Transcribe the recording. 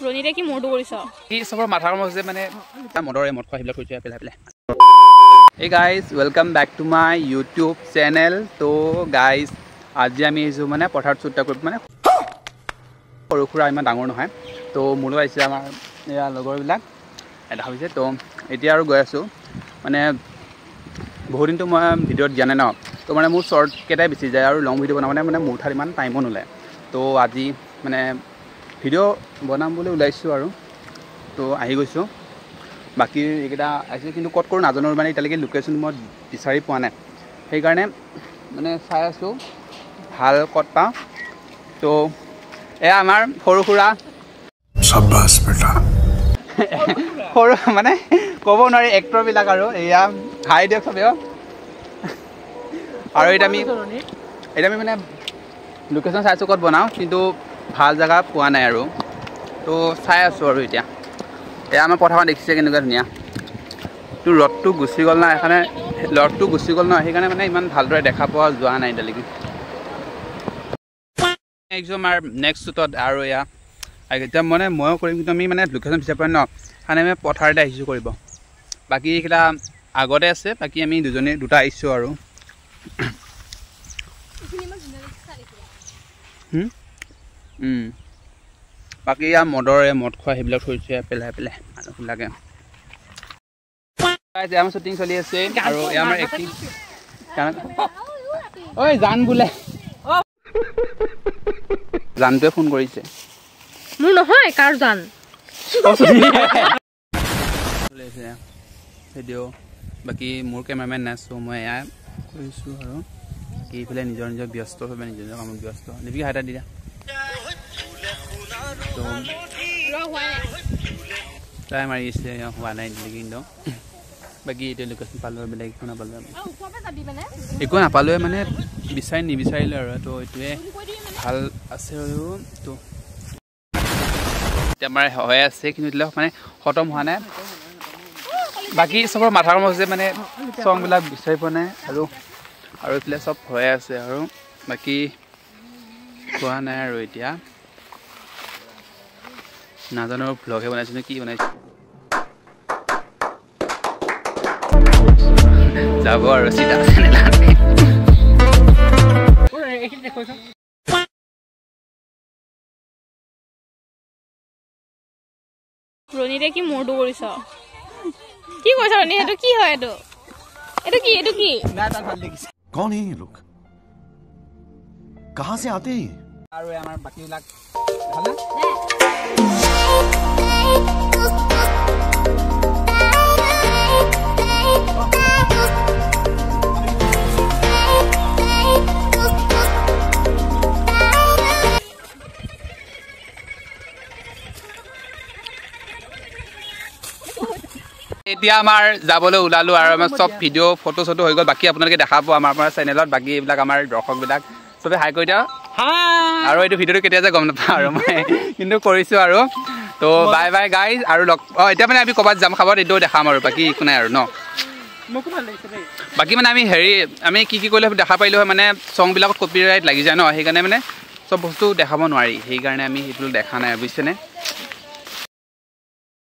ৰণীতে কি মৰটো কৰিছ কি চবৰ মাথা গৰম হৈছে মানে মদৰে মদ খোৱা সেইবিলাক কৰিছে পেলাই পেলাই। Hey guys, welcome back to my YouTube channel. তো গাইজ আজি আমি আহিছোঁ মানে পথাৰত শ্বুট এটা কৰিব, মানে সৰু সুৰা ইমান ডাঙৰ নহয়। তো মোৰ লগত আহিছে আমাৰ এয়া লগৰবিলাক এটা ভাবিছে। তো এতিয়া আৰু গৈ আছোঁ, মানে বহুদিনতো মই ভিডিঅ'ত দিয়া নাই ন, তো মানে মোৰ শ্বৰ্টকেইটাই বেছি যায় আৰু লং ভিডিঅ' বনাবলৈ মানে মোৰ ঠাইত ইমান টাইমো নোলায়। তো আজি মানে ভিডিঅ' বনাম বুলি ওলাইছোঁ আৰু তো আহি গৈছোঁ। বাকী এইকেইটা আহিছে কিন্তু ক'ত কৰোঁ নাজানো, মানে এতিয়ালৈকে লোকেশ্যন মই বিচাৰি পোৱা নাই, সেইকাৰণে মানে চাই আছোঁ ভাল ক'ত পাওঁ। তো এয়া আমাৰ সৰু সুৰা সৰু মানে ক'ব নোৱাৰি এক্টৰবিলাক আৰু এয়া হাই দিয়ক চবেই। আৰু এতিয়া আমি মানে লোকেশ্যন চাইছোঁ ক'ত বনাওঁ, কিন্তু ভাল জেগা পোৱা নাই আৰু তো চাই আছোঁ আৰু এতিয়া। এয়া আমাৰ পথাৰখন দেখিছে কেনেকুৱা ধুনীয়া, তো ৰ'দটো গুচি গ'ল না, সেইকাৰণে ৰ'দটো গুচি গ'ল ন, সেইকাৰণে মানে ইমান ভালদৰে দেখা পোৱা যোৱা নাই এতিয়ালৈকে। আহিছোঁ আমাৰ নেক্সট শ্বুটত আৰু এয়া এতিয়া মানে ময়ো কৰিম, কিন্তু আমি মানে লোকেশ্যন বিচাৰি পোৱা নাই ন, সেইকাৰণে আমি পথাৰতে আহিছোঁ কৰিব। বাকী এইকেইটা আগতে আছে, বাকী আমি দুজনী দুটা আহিছোঁ আৰু। বাকী ইয়াৰ মদৰে মদ খোৱা সেইবিলাক থৈছে পেলাই পেলাই মানুহবিলাকে। আমাৰ শ্বুটিং চলি আছে আৰু এয়া আমাৰ এক্টিং। ঐ জান বোলে, জানটোৱে ফোন কৰিছে। মোৰ নহয়, কাৰ জান ভিডিঅ'। বাকী মোৰ কেমেৰামেন নাই, চ' মই এয়া কৰিছোঁ আৰু। বাকী এইফালে নিজৰ নিজৰ ব্যস্ত, চবে নিজৰ নিজৰ কামত ব্যস্ত। দীপিকা হাই এটা দি দিয়া। তাই মাৰি আছে, হোৱা নাই এতিয়ালৈকে কিন্তু। বাকী এতিয়া লোকেশ্যন পালোঁ, বেলেগ একো নাপালোঁ, একো নাপালোৱে মানে বিচাৰি নিবিচাৰিলোঁ আৰু। তো এইটোৱে ভাল আছে আৰু। তো এতিয়া আমাৰ হৈ আছে কিন্তু এতিয়ালৈকে মানে খতম হোৱা নাই। বাকী চবৰ মাথা গৰম হৈছে, মানে চংবিলাক বিচাৰি পোৱা নাই আৰু আৰু এইফালে চব হৈ আছে আৰু বাকী হোৱা নাই আৰু এতিয়া। নাজানো ভ্লগহে বনাইছোঁ নে কি বনাইছোঁ, যাব আৰু চিধা চেনেল। ৰণীতে কি মৰটো কৰিছ কি কৈছ ৰণী? সেইটো কি হয়? এইটো এইটো কি? এইটো কি? कौन है ये लोग, कहाँ से आते हैं? আৰু আমাৰ বাকীবিলাক ভালনে? এতিয়া আমাৰ যাবলৈ ওলালোঁ আৰু আমাৰ চব ভিডিঅ' ফটো চটো হৈ গ'ল। বাকী আপোনালোকে দেখা পাব আমাৰ চেনেলত। বাকী এইবিলাক আমাৰ দৰ্শকবিলাক চবে হাই কৰি দিয়া। আৰু এইটো ভিডিঅ'টো কেতিয়া যে গম নাপাওঁ আৰু মই কিন্তু কৰিছোঁ আৰু। তো বাই বাই গাইজ আৰু লগ। অঁ এতিয়া মানে আমি ক'ৰবাত যাম খাব, এইটোও দেখাম আৰু বাকী একো নাই আৰু ন। বাকী মানে আমি হেৰি আমি কি কি কৰিলে দেখা পাৰিলোঁ হয়, মানে চংবিলাকত কপিৰাইট লাগি যায় ন, সেইকাৰণে মানে চব বস্তু দেখাব নোৱাৰি, সেইকাৰণে আমি সেইটো দেখা নাই, বুজিছেনে?